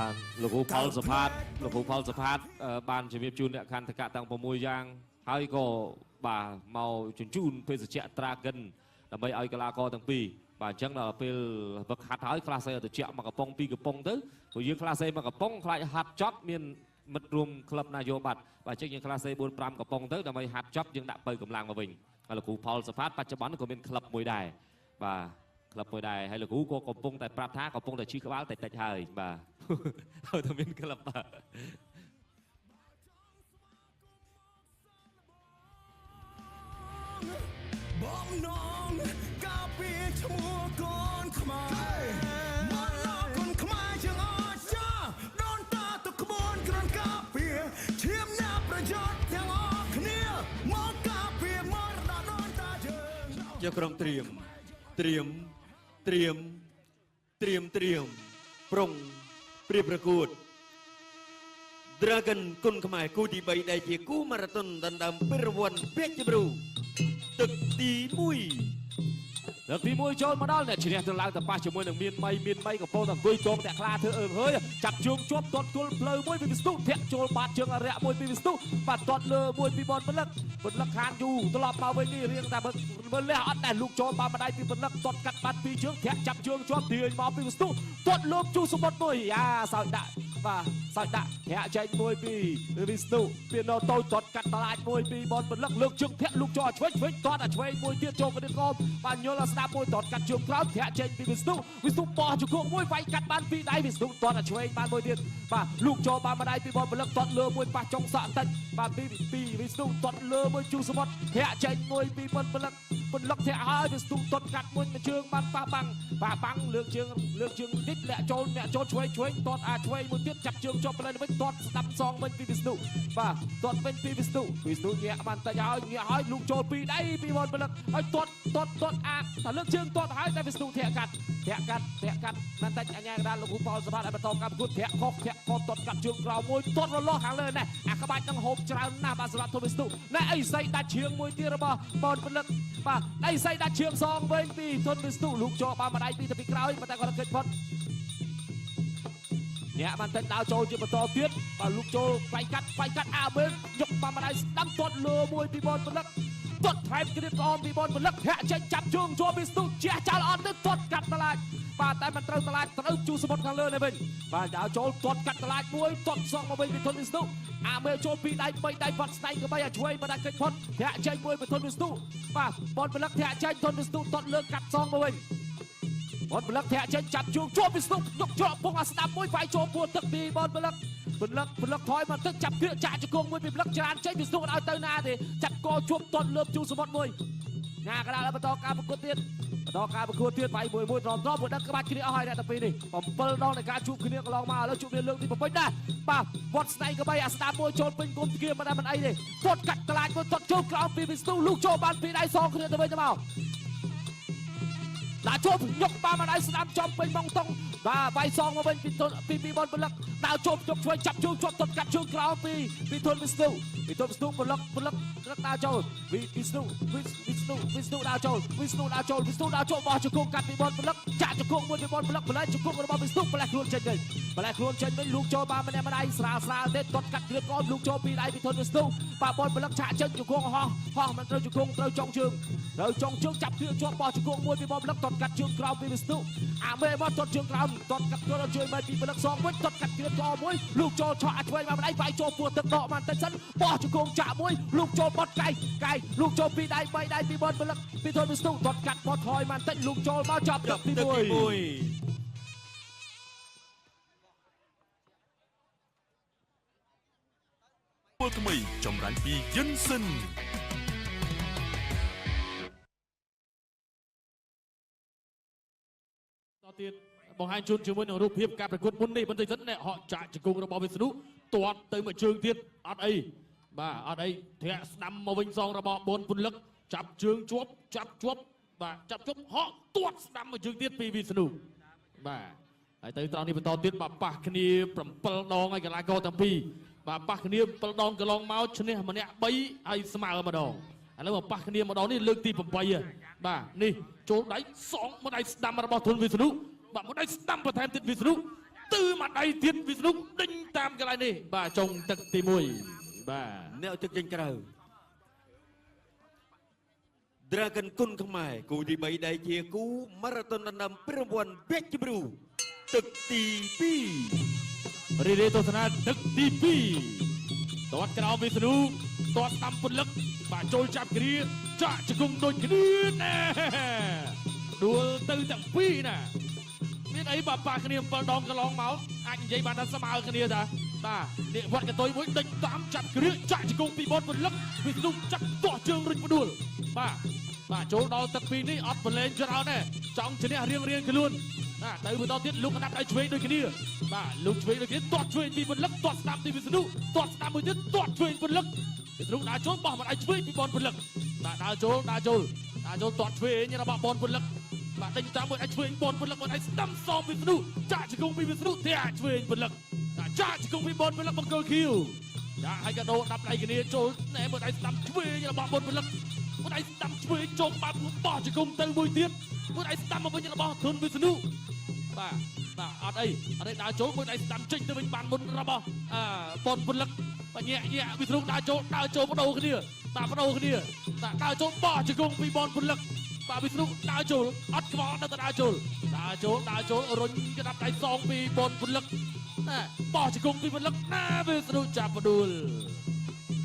បាទលោកគ្រូផលសុផាតលោកគ្រូផលសុផាតបានជំរាបជូនអ្នកខន្តកៈទាំង6យ៉ាងហើយក៏បាទមកជញ្ជូនភេសជ្ជៈត្រាកិនដើម្បីឲ្យកីឡាករទាំងពីរបាទអញ្ចឹងដល់ពេលវឹកហាត់ហើយខ្លះស្អីឲ្យត្រជាក់មកកំប៉ុងពីរកំប៉ុងទៅព្រោះយើងខ្លះស្អីមកកំប៉ុងខ្លាចហាត់ចប់មានមិត្តរួមក្លឹបណាយកបាត់បាទអញ្ចឹងយើងខ្លះស្អី4 5កំប៉ុងទៅដើម្បីហាត់ចប់យើងដាក់បើកម្លាំងមកវិញហើយលោកគ្រូផលសុផាតបច្ចុប្បន្នក៏មានក្លឹបមួយដែរបាទក្លឹបមួយដែរហើយលោកគ្រូក៏កំពុងតែប្រាប់ថាកំពុងតែឈឺក្បាលតិចតិចហើយបាទហើយតែមានក្លឹបបាទ បងនងការពារឈ្មោះកូនខ្មែរមកឡកូនខ្មែរជាងអស្ចារ្យដូនតាទៅក្បួនគ្រាន់ការពារឈាមអ្នកប្រយុទ្ធទាំងអស់គ្នាមកការពារមរតកដូនតាយើង យកក្រុមត្រៀមត្រៀមត្រៀមត្រៀមត្រៀមប្រុងព្រៀបប្រកួត Dragon គុនខ្មែរគូទី3ដែលជាគូម៉ារ៉ាតុនដណ្ដើមពានរង្វាន់ពាក្យជម្រូទឹកទី1 លើកទី1ចូលមកដល់អ្នកឈ្នះទៅឡើងទៅប៉ះជាមួយនឹងមានមីមានមីកំពុងតែអង្គុយចងអ្នកខ្លាធ្វើអើងហើយចាប់ជើងជាប់ទាត់គល់ផ្លូវមួយពីវិស្ទុធាក់ចូលបាតជើងអរិយមួយពីវិស្ទុបាទទាត់លើមួយពីបនពលឹកពលឹកខានយូត្រឡប់មកវិញនេះរៀងតែមើលលះអត់ដែរលូកចូលបានម្ដាយពីពលឹកទាត់កាត់បាត់ពីជើងធាក់ចាប់ជើងជាប់ទាញមកពីវិស្ទុទាត់លើបជូសមុទ្រមួយយ៉ាសោចដាក់បាទសោចដាក់ធាក់ចេញមួយពីវិស្ទុពីណូតូចទាត់កាត់តឡាចមួយពីបនពលឹកលើកជើងធាក់លូកចូលឆ្វេងឆ្វេងទាត់អាឆ្វេងមួយទៀតចូលកណ្ដៀងបាទញល់ស្ដាប់មួយទាត់កាត់ជើងក្រោមធាក់ចេញពីវិស្ទុវិស្ទុបោះជង្គង់មួយវាយកាត់បានពីរដៃវិស្ទុទាត់អាឆ្វេងបានមួយទៀតបាទលូកចូលបានម្ដាយពីបនពលឹកទាត់លើមួយប៉ះចុងសក់បន្តិចបាទពីវិស្ទុទាត់លើមួយជូសមុទ្រធាក់ចេញមួយពីបនពលឹកពលឹកធាក់ហើយវិស្ទុទាត់កាត់មួយជើងបានប៉ះបាំងប៉ះបាំងលើកជើងលើកជើងតិចលាក់ចូលអ្នកចូលឆ្វេងឆ្វេងទាត់អាឆ្វេងមួយទៀតចាប់ជើងជាប់ផ្លូវវិញទាត់ស្ដាប់សងវិញពីវិស្ទុបាទទាត់វិញពីវិស្ទុវិស្ទុញាក់បានតិចហើយញាក់ហើយលូកចូលពីរដៃពីបនពលឹកហើយទាត់ទាត់ទាត់អាតែលើកជើងទាត់ហើយតែវិស្ទុធាក់កាត់ធាក់កាត់ធាក់កាត់មិនតិចអញ្ញាកដាលលោកគ្រូផលសម្បត្តិឲ្យបន្តការប្រកួតធាក់ខុសធាក់ខុសទាត់កាត់ជើងក្រោមមួយទាត់រលាស់ខាងលើនេះអាក្បាច់នឹងហូបច្រើនណាស់បាទសម្រាប់ធុវិស្ទុណែអីសីដាច់ជើងមួយទៀតរបស់បនពលឹកបាទអីសីដាច់ជើងសងវិញពីធុនវិស្ទុលូកចូលបានម្ដាយពីទៅពីក្រោយប៉ុន្តែគាត់គេចផុតអ្នកបានតិចដើរចូលជាបន្តទៀតបាទលូកចូលវាយកាត់វាយកាត់អាមេយកបានម្ដាយស្ដាំទាត់លើមួយពីបនពលឹកទាត់ថែមគ្រាក្អមពីបនពលឹកធាក់ចេញចាប់ជើងជាប់វិស្ទុជះចោលអត់ទៅទាត់កាត់តឡាចបាទតែមិនត្រូវតឡាចត្រូវជូសមុទ្រខាងលើនេះវិញបាទដើរចូលទាត់កាត់តឡាចមួយទាត់សងមកវិញពីធុនវិស្ទុអាមេចូលពីរដៃបីដៃបាត់ស្នែងក៏បីអាឆ្វេងមិនដាច់គេចផុតធាក់ចេញមួយពីធុនវិស្ទុបាទបនពលឹកធាក់ចេញធុនវិស្ទុទាត់លើកាត់សងមកវិញបនពលឹកធាក់ចេញចាប់ជើងជាប់វិស្ទុយកជាប់ពងអាស្ដាប់មួយវាយចូលពួរទឹកពីបនពលឹកពលឹកពលឹកថយមកទឹកចាប់គ្រាចាក់ជង្គង់មួយពីពលឹកច្រានចេញវិស្ទុអត់ឲ្យទៅណាទេចាប់កជួបទាត់លើបជូសមុទ្រមួយញ៉ាកដាលបន្តការប្រកួតទៀតបន្តការប្រកួតទៀតវាយមួយមួយត្រមត្រមមួយដឹកក្បាច់គ្នាអស់ហើយអ្នកទាំងពីរនេះ7ដងនៃការជួបគ្នាកន្លងមកឥឡូវជួបគ្នាលើកទី7ដែរបាទវត្តស្នែងក្បីអាស្ដាប់មួយចូលពេញគុំគៀមិនដែរមិនអីទេទាត់កាត់តឡាចមួយទាត់ចូលក្រោមពីវិស្ទុលូកចូលបានពីរដៃសងគ្នាទៅវិញទៅមកដាក់ចូលញុកបានម្ដាយស្ដាំចំពេញម៉ងតុងបាទវាយសងមកវិញពីពីពីបនពលឹកដើរចូលជុកឆ្វេងចាប់ជើងជាប់ទាត់កាត់ជើងក្រោមពីពីធុនវិស្ទុពីធុនវិស្ទុពលឹកពលឹកពលឹកដើរចូលវិស្នុវិស្នុវិស្នុដើរចូលវិស្នុដើរចូលវិស្នុដើរចូលបោះជង្គង់កាត់ពីបនពលឹកចាក់ជង្គង់មួយពីបនពលឹកបលែជង្គង់របស់វិស្នុផ្លែខ្លួនចេញវិញផ្លែខ្លួនចេញវិញលូកចូលបានម្នាក់ម្ដាយស្រាលស្រាលទេទាត់កាត់គ្រឿកោលូកចូលពីដៃពីធុនវិស្នុបាទបនពលឹកឆាក់ចេញជង្គង់ហោះហោះមិនត្រូវជង្គង់ត្រូវចុងជើងត្រូវចុងជើងចាប់គ្រឿជាប់បោះជង្គង់មួយពីបនពលឹកទាត់កាត់ជើងក្រោមពីវិស្នុអាមេមកទាត់ជើងក្រោមទាត់កាត់ចូលជួយមកពីពលឹកសងវិញទាត់កាត់គ្រឿកោមួយលូកចូលឆក់អាឆ្វេងមកម្ដាយវាយចូលពោះទឹកដកបានតិចសិនបោះជង្គង់ចាក់មួយលូកចូលបត់កែងកែងលូកចូលពីដៃបីដៃពីបនពលឹកពីធុនវិស្នុទាត់កាត់បត់ថយបានតិចលូកចូលមកចាប់ទឹកទី1ពលថ្មីចម្រាញ់ពីយិនសិនតទៀតបង្ហាញជូនជាមួយនឹងរូបភាពការប្រកួតមុននេះបន្តិចសិននេះហក់ចាក់ជង្គង់របស់វិស្ណុទាត់ទៅមួយជើងទៀតអត់អីបាទអត់អីធាក់ស្ដាំមកវិញសងរបស់បនពុនលឹកចាប់ជើងជាប់ចាប់ជាប់បាទចាប់ជាប់ហក់ទាត់ស្ដាំមួយជើងទៀតពីវិស្ណុបាទហើយទៅត្រង់នេះបន្តទៀតបាទប៉ះគ្នា7ដងហើយកីឡាករទាំងពីរបាទប៉ះគ្នា7ដងកន្លងមកឈ្នះម្នាក់3ហើយស្មើម្ដងឥឡូវមកប៉ះគ្នាម្ដងនេះលើកទី8បាទនេះចូលដៃសងមួយដៃស្ដាំរបស់ធុនវិស្ណុបាទមួយដៃស្ដាំបន្ថែមទៀតវិស្ណុ ទៅមួយដៃទៀតវិស្ណុដេញតាមកន្លែងនេះបាទចុងទឹកទី1បាទ អ្នកទឹកចេញក្រៅ Dragon គុនខ្មែរគូទី3ដែលជាគូម៉ារ៉ាតុនដណ្ដើមពានរង្វាន់វគ្គជម្រុះទឹកទី2 រីរីទស្សនាទឹកទី2ទាត់ក្រោមវិស្ណុទាត់តាមពន្លឹកបាទចូលចាប់គ្រាចាក់ជង្គង់ដូចគ្នាណែដួលទៅទាំងពីរណាមានអីបាទប៉ះគ្នា7ដងកន្លងមកអាចនិយាយបានថាស្មើគ្នាតាបាទនេះវត្តកតុយមួយដេញតាមចាប់គ្រាចាក់ជង្គង់ពីបនពន្លឹកវិស្ណុចាប់ទាស់ជើងរុញផ្ដួលបាទបាទចូលដល់ទឹកពីរនេះអត់ប្រឡែងច្រើនទេចង់ឈ្នះរៀងរៀងខ្លួនបាទទៅបន្តទៀតលោកកណ្ដាប់ដៃឆ្វេងដូចគ្នាបាទលោកឆ្វេងដូចគ្នាទាត់ឆ្វេងពីពន្លឹកទាត់ស្ដាំពីវិស្ណុទាត់ស្ដាំមួយទៀតទាត់ឆ្វេងពន្លឹកវិស្ណុដើរចូលបោះមកដៃឆ្វេងពីបនពន្លឹកបាទដើរចូលដើរចូលដើរចូលទាត់ឆ្វេងរបស់បនពន្លឹកបាទដេញតាមមួយដៃឆ្វេងបនពន្លឹកមួយដៃស្ដាំសមវិស្ណុចាក់ជង្គង់ពីវិស្ណុធាក់ឆ្វេងពន្លឹកចាក់ជង្គង់ពីបនពន្លឹកបង្គោលខៀវចាក់ឲ្យកដោដាប់ដៃគ្នាចូលណែមួយដៃស្ដាំឆ្វេងរបស់បនពន្លឹកមួយដៃស្ដាំឆ្វេងចូលបាត់បោះជង្គង់ទៅមួយទៀតមួយដៃស្ដាំមកវិញរបស់ធុនវិស្ណុបាទបាទអត់អីអត់អីដើរចូលមួយដៃស្ដាំចេញទៅវិញបានមុនរបស់ប៉ុនពន្លឹកបាទញាក់ញាក់វិស្ណុដើរចូលដើរចូលបដូរគ្នាបាទបដូរគ្នាបាទដើរចូលបោះជង្គង់ពីប៉ុនពន្លឹកបាទវិស្ណុដើរចូលអត់ខ្វល់នៅតែដើរចូលដើរចូលដើរចូលរុញក្តាប់ដៃសងពីប៉ុនពន្លឹកណាបោះជង្គង់ពីពន្លឹកណាវិស្ណុចាប់ផ្ដួល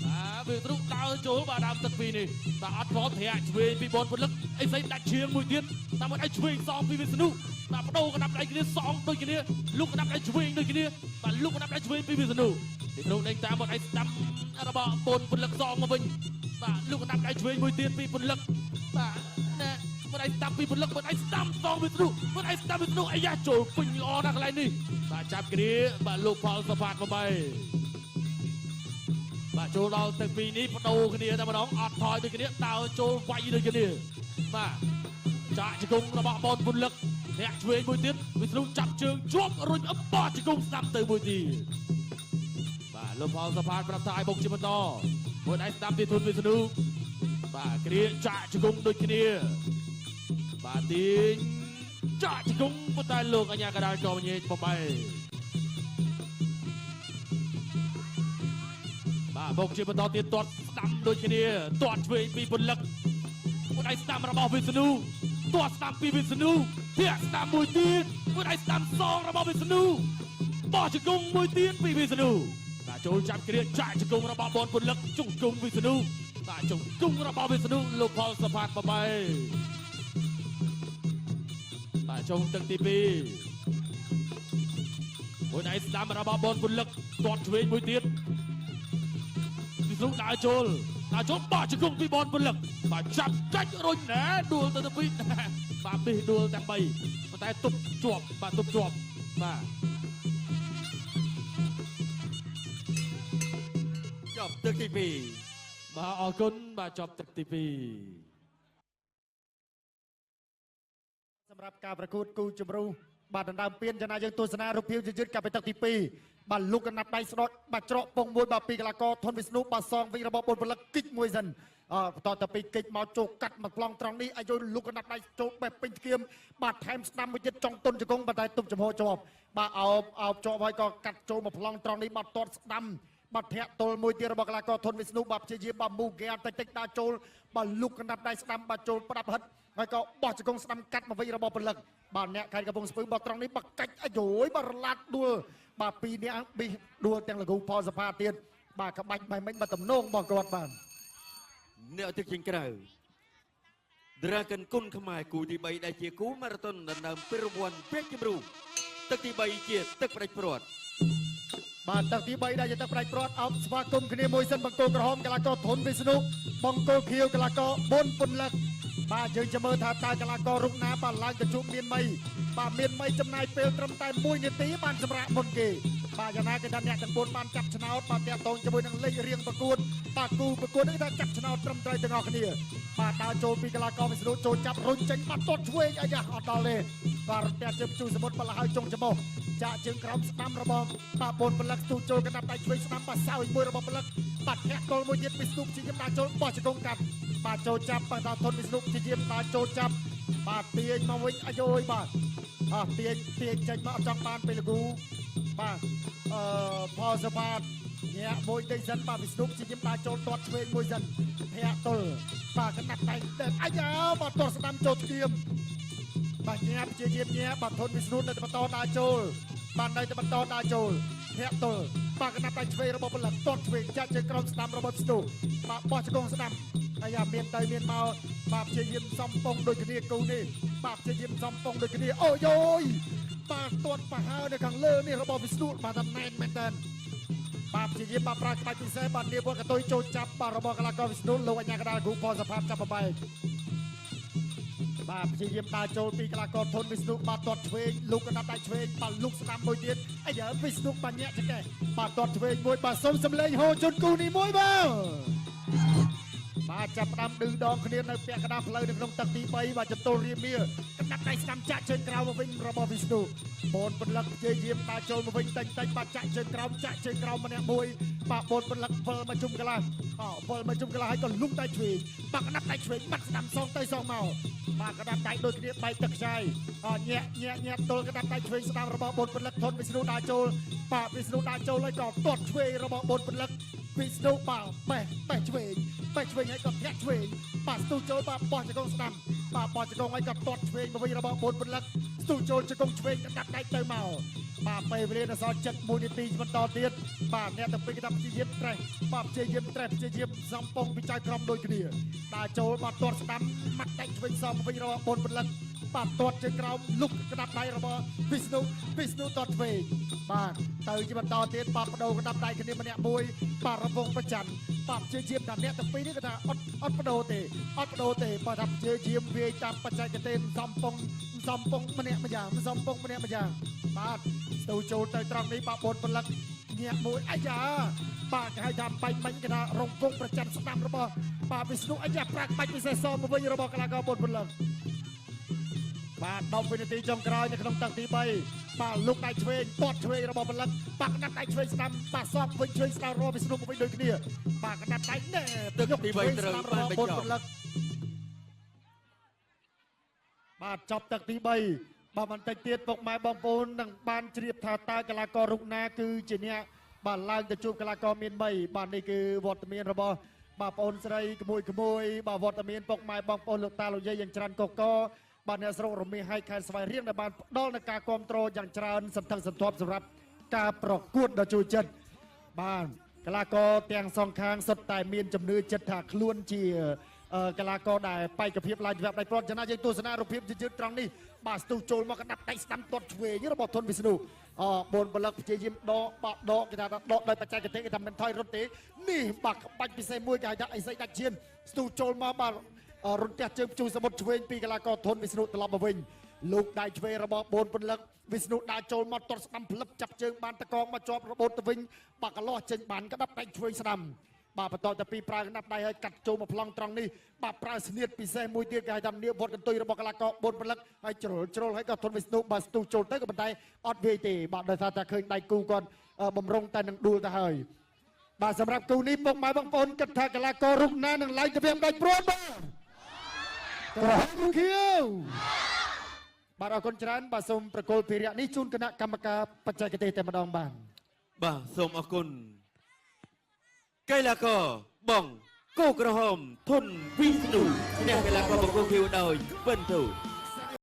បាទវិស្ណុដើរចូលបាទដើមទឹកពីរនេះបាទអត់ខ្វល់ធាក់ឆ្វេងពីប៉ុនពន្លឹកអីផ្សេងដាច់ឈៀងមួយទៀតតាមមួយដៃឆ្វេងសងពីវិស្ណុបាទបដូរកណ្ដាប់ដៃគ្នាសងដូចគ្នាលុកកណ្ដាប់ដៃឆ្វេងដូចគ្នាបាទលុកកណ្ដាប់ដៃឆ្វេងពីវិស្ណុវិស្ណុដេញតាមមួយដៃស្ដាំរបស់ប៉ុនពន្លឹកសងមកវិញបាទលុកកណ្ដាប់ដៃឆ្វេងមួយទៀតពីពន្លឹកបាទណែមួយដៃស្ដាំពីពន្លឹកមួយដៃស្ដាំសងវិស្ណុមួយដៃស្ដាំវិស្ណុអាយ៉ាចូលពេញល្អណាស់កន្លែងនេះបាទចាប់គ្នាបាទលោកផលសផាត8បាទចូលដល់ទឹកពីរនេះបដូរគ្នាតែម្ដងអត់ថយដូចគ្នាដើរចូលវាយដូចគ្នាបាទចាក់ជង្គង់របស់បនពន្លឹកអ្នកឆ្វេងមួយទៀតវិស្ណុចាប់ជើងជាប់រុញអបោះជង្គង់ស្ដាំទៅមួយទៀតបាទលោកផលសផាតប្រាប់ថាឲ្យបុកជាបន្តមួយដៃស្ដាំទីធុនវិស្ណុបាទគ្រាចាក់ជង្គង់ដូចគ្នាបាទទាញចាក់ជង្គង់ប៉ុន្តែលោកអញ្ញាកដាលក៏ញែកបំបីបាទបុកជាបន្តទៀតទាត់ស្ដាំដូចគ្នាទាត់ឆ្វេងពីពន្លឹកមួយដៃស្ដាំរបស់វិស្ណុទាត់ស្ដាំពីវិស្ណុធាក់ស្ដាំមួយទៀតមួយដៃស្ដាំសងរបស់វិស្ណុបោះជង្គង់មួយទៀតពីវិស្ណុបាទចូលចាប់គ្រាចាក់ជង្គង់របស់បនពន្លឹកជង្គង់វិស្ណុបាទជង្គង់របស់វិស្ណុលោកផលសផាត8បាទចុងទឹកទី2មួយដៃស្ដាំរបស់បនពន្លឹកទាត់ឆ្វេងមួយទៀតវិស្ណុដើរចូលដើរចូលបោះជង្គង់ពីបនពន្លឹកបាទចាប់កាច់រុញណែដួលទៅទៅពីបាទពីដួលទាំង3ប៉ុន្តែទប់ជាប់បាទទប់ជាប់បាទចប់ទឹកទី2បាទអរគុណបាទចប់ទឹកទី2សម្រាប់ការប្រកួតគូជម្រុះបាទដណ្ដើមពានចំណាយយើងទស្សនារូបភាពយឺតៗកាលពីទឹកទី2បាទលោកកណាត់ដៃស្ដុតបាទច្រកពងមួយបាទពីកីឡាករធនវិស្ណុបាទសងវិញរបស់បុនពលឹកគិចមួយសិនបន្តទៅពីគិចមកចូលកាត់មកប្លង់ត្រង់នេះអាយុលោកកណាត់ដៃចូលបែបពេញធ្គាមបាទថែមស្ដាំមួយទៀតចង់ទុនជង្គង់ប៉ុន្តែទប់ចំហជាប់បាទអោបអោបជាប់ហើយក៏កាត់ចូលមកប្លង់ត្រង់នេះបាទទាត់ស្ដាំបាទធាក់ទល់មួយទៀតរបស់កីឡាករធនវិស្ណុបាទព្យាយាមបាទមូហ្គេតិចតិចដើរចូលបាទលោកកណាត់ដៃស្ដាំបាទចូលផ្ដាប់ហិតហើយក៏បោះជង្គង់ស្ដាំកាត់មកវិញរបស់ពលឹកបាទអ្នកខេត្តកំពង់ស្ពឺបាទត្រង់នេះបាទកាច់អាយយបាទរឡាត់ដួលបាទពីរនាក់ប៊ីដួលទាំងលកូផលសផាទៀតបាទក្បាច់មិនបាទតំណងរបស់គាត់បាទ អ្នកទឹកចេញក្រៅ Dragon គុនខ្មែរគូទី3ដែលជាគូម៉ារ៉ាតុនដណ្ដើមពានរង្វាន់វគ្គជម្រុះទឹកទី3ជាទឹកផ្ដាច់ព្រាត់ បាទទឹកទី3ដែលជាទឹកផ្ដាច់ព្រាត់អបស្វាគមន៍គ្នាមួយសិនបង្គោលក្រហមកីឡាករធនវិស្ណុបង្គោលខៀវកីឡាករប៊ុនពន្លឹកបាទយើងจะមើលថាតើកីឡាកររូបណាបាទឡើងទៅជួបមានមីបាទមានមីចំណាយពេលត្រឹមតែ1នាទីបានសម្រាប់មុនគេបាទយ៉ាងណាគេថាអ្នកទាំង4បានចាប់ឆ្នោតបាទតាក់ទងជាមួយនឹងលេខរៀងប្រកួតបាទគូប្រកួតនេះថាចាប់ឆ្នោតត្រឹមត្រូវទាំងអស់គ្នាបាទដើរចូលពីកីឡាករវិស្ណុចូលចាប់រុញចេញបាត់ទាត់ឆ្វេងអាយ៉ាអត់ដល់ទេបាទរន្ទះជើងជូសមុទ្របលហើយចុងច្មោះចាក់ជើងក្រោមស្ដាំរបស់បាទបូនពលឹកស្ទូចូលកណ្ដាប់ដៃឆ្វេងស្ដាំបាទសោយមួយរបស់ពលឹកបាទធាក់ទល់មួយទៀតវិស្ណុព្យាយាមដើរចូលបោះជង្គង់កាត់បាទចូលចាប់បាទធនវិស្ណុព្យាយាមដើរចូលចាប់បាទទាញមកវិញអាយយបាទ អស់ទាញទាញចេញមកអត់ចង់បានពេលលគូបាទអឺផលសបាតញាក់មួយតិចសិនបាទវិស្ណុព្យាយាមដើរចូលទាត់ឆ្វេងមួយសិនធាក់ទល់បាទកណាត់ដៃអាយ៉ាបាទទាត់ស្ដាំចូលស្គៀមបាទញាក់ព្យាយាមញាក់បាទធនវិស្ណុនៅតែបន្តដើរចូលបាទនៅតែបន្តដើរចូលធាក់ទល់បាទកណាត់ដៃឆ្វេងរបស់ពលិកទាត់ឆ្វេងចាក់ជើងក្រោមស្ដាំរបស់វិស្ណុបាទបោះជង្គង់ស្ដាំអាយ៉ាមានទៅមានមកបាទព្យាយាមសំពងដូចគ្នាគូនេះបាទព្យាយាមសំពងដូចគ្នាអូយយបាទទាត់ប្រហើនៅខាងលើនេះរបស់វិស្ណុបាទតំណែនមែនតើបាទព្យាយាមបាទប្រើក្បាច់ពិសេសបាទនាវកតុយចូលចាប់បាទរបស់កីឡាករវិស្ណុលោកអញ្ញាកដាលគ្រូផលសភាចាប់បបែកបាទព្យាយាមដើរចូលពីកីឡាករធនវិស្ណុបាទទាត់ឆ្វេងលោកកណ្ដាប់ដៃឆ្វេងបាទលុកស្ដាំមួយទៀតអាយ៉ាវិស្ណុបាទញាក់ចកេះបាទទាត់ឆ្វេងមួយបាទសុំសម្លេងហូជន់គូនេះមួយបាទបាទចាប់ផ្ដើមឌឺដងគ្នានៅពាក់កណ្ដាលផ្លូវនៅក្នុងទឹកទី3បាទចតុលរាមាកណ្ដាប់ដៃស្ដាំចាក់ជើងក្រៅមកវិញរបស់វិស្ណុបូនពលឹកព្យាយាមដើរចូលមកវិញតិចតិចបាទចាក់ជើងក្រោមចាក់ជើងក្រោមម្នាក់មួយបាទបូនពលឹកវិលមកជុំកន្លះអវិលមកជុំកន្លះហើយក៏លុកដៃឆ្វេងបាទកណ្ដាប់ដៃឆ្វេងបាត់ស្ដាំសងទៅសងមកបាទកណ្ដាប់ដៃដូចគ្នាបែកទឹកខ្ចីអញាក់ញាក់ញាក់ទល់កណ្ដាប់ដៃឆ្វេងស្ដាំរបស់បូនពលឹកធនវិស្ណុដើរចូលបាទវិស្ណុដើរចូលហើយក៏ទាត់ឆ្វេងរបស់បូនពលឹកវិស្ណុបាទបេះបេះឆ្វេងបេះឆ្វេងហើយក៏ធាក់ឆ្វេងបាទស្ទុះចូលបាទបោះជង្គង់ស្ដាំបាទបោះជង្គង់ហើយក៏ទាត់ឆ្វេងមកវិញរបស់បូនពលឹកស្ទុះចូលជង្គង់ឆ្វេងកណ្ដាប់ដៃទៅមកបាទពេលវេលានៅសល់71នាទីបន្តទៀតបាទអ្នកទាំងពីរគេថាព្យាយាមត្រេះបាទព្យាយាមត្រេះព្យាយាមសំពងពីចៅក្រមដូចគ្នាដើរចូលបាទទាត់ស្ដាំម៉ាត់ដៃឆ្វេងសមមកវិញរបស់បូនពលឹកបាទទាត់ជើងក្រោមលុកកណ្ដាប់ដៃរបស់វិស្ណុវិស្ណុទាត់ឆ្វេងបាទទៅជាបន្តទៀតបាទបដូរកណ្ដាប់ដៃគ្នាម្នាក់មួយបាទរវងប្រច័នបាទព្យាយាមថាអ្នកទាំងពីរនេះគេថាអត់អត់បដូរទេអត់បដូរទេបើថាព្យាយាមវាយតាមបច្ចេកទេសសំពងសំពងម្នាក់ម្យ៉ាងសំពងម្នាក់ម្យ៉ាងបាទស្ទូចូលទៅត្រង់នេះបាទបូនពលឹកញាក់មួយអាយ៉ាបាទគេហៅថាបាញ់បាញ់គេថារងវងប្រច័នស្ដាំរបស់បាទវិស្ណុអាយ៉ាប្រាក់បាច់ពិសេសសមមកវិញរបស់កីឡាករបូនពលឹកបាទ10វិនាទីចុងក្រោយនៅក្នុងទឹកទី3បាទលោកដៃឆ្វេងទាត់ឆ្វេងរបស់ពលឹកបាទកណ្ដាប់ដៃឆ្វេងស្ដាំបាទសក់វិញឆ្វេងស្ដាំរបស់វិស្ណុមកវិញដូចគ្នាបាទកណ្ដាប់ដៃណែ ទឹកទី3ត្រូវបានបញ្ចប់ បាទចប់ទឹកទី3បាទបន្តិចទៀតពុកម៉ែបងប្អូននឹងបានជ្រាបថាតើកីឡាកររូបណាគឺជាអ្នកបាទឡើងទៅជួបកីឡាករមាន3បាទនេះគឺវត្តមានរបស់បាទប្អូនស្រីក្មួយក្មួយបាទវត្តមានពុកម៉ែបងប្អូនលោកតាលោកយាយយ៉ាងច្រើនកកបាទអ្នកស្រុករមាសហែកខេត្តស្វាយរៀងដែលបានផ្ដល់នូវការគ្រប់គ្រងយ៉ាងច្រើនសន្ធឹកសន្ធាប់សម្រាប់ការប្រកួតដ៏ជួយចិត្តបាទកីឡាករទាំងសងខាងសុទ្ធតែមានជំនឿចិត្តថាខ្លួនជាកីឡាករដែលបេក្ខភាពឡើងច្បាប់ដៃព្រាត់ចំណាយើងទស្សនារូបភាពយឺតៗត្រង់នេះបាទស្ទុះចូលមកកណ្ដាប់ដៃស្ដាំទាត់ឆ្វេងរបស់ធនវិស្ណុបូនពលឹកព្យាយាមដកបាទដកគេថាដកដោយបច្ចេកទេសគេថាមិនថយរត់ទេនេះបាទក្បាច់ពិសេសមួយគេហៅថាអីសីដាច់ឈាមស្ទុះចូលមកបាទរន្ទះជើងព្យុះសមុទ្រឆ្វេងពីកីឡាករធនវិស្ណុត្រឡប់មកវិញលោកដៃឆ្វេងរបស់បូនពលឹកវិស្ណុដើរចូលមកទាត់ស្ដាំផ្លឹបចាប់ជើងបានតកងមកជាប់របូតទៅវិញបាទកន្លោះចេញបានកណ្ដាប់ដៃឆ្វេងស្ដាំបាទបន្តទៅពីប្រើកណ្ដាប់ដៃឲ្យកាត់ចូលមកប្លង់ត្រង់នេះបាទប្រើស្នៀតពិសេសមួយទៀតគេហៅថានាវត្តកន្ទុយរបស់កីឡាករបូនពលឹកហើយជ្រុលជ្រុលហើយក៏ធនវិស្ណុបាទស្ទុះចូលទៅក៏ប៉ុន្តែអត់វាយទេបាទដោយសារតែឃើញដៃគូគាត់បំរុងតែនឹងដួលទៅហើយបាទសម្រាប់គូនេះពុកម៉ែបងប្អូនគិតថាកីឡាកររូបណានឹងឡើងទៅវាដាច់ព្រួនបាទក្រហមខៀវបាទអរគុណច្រើនបាទសូមប្រគល់ភារៈនេះជូនគណៈកម្មការបច្ចេកទេសតែម្ដងបាទ បាទសូមអរគុណកីឡាករបងគោក្រហមធនវិស្ណុឈ្នះកីឡាករបង្គោលខៀវដោយវិនធូ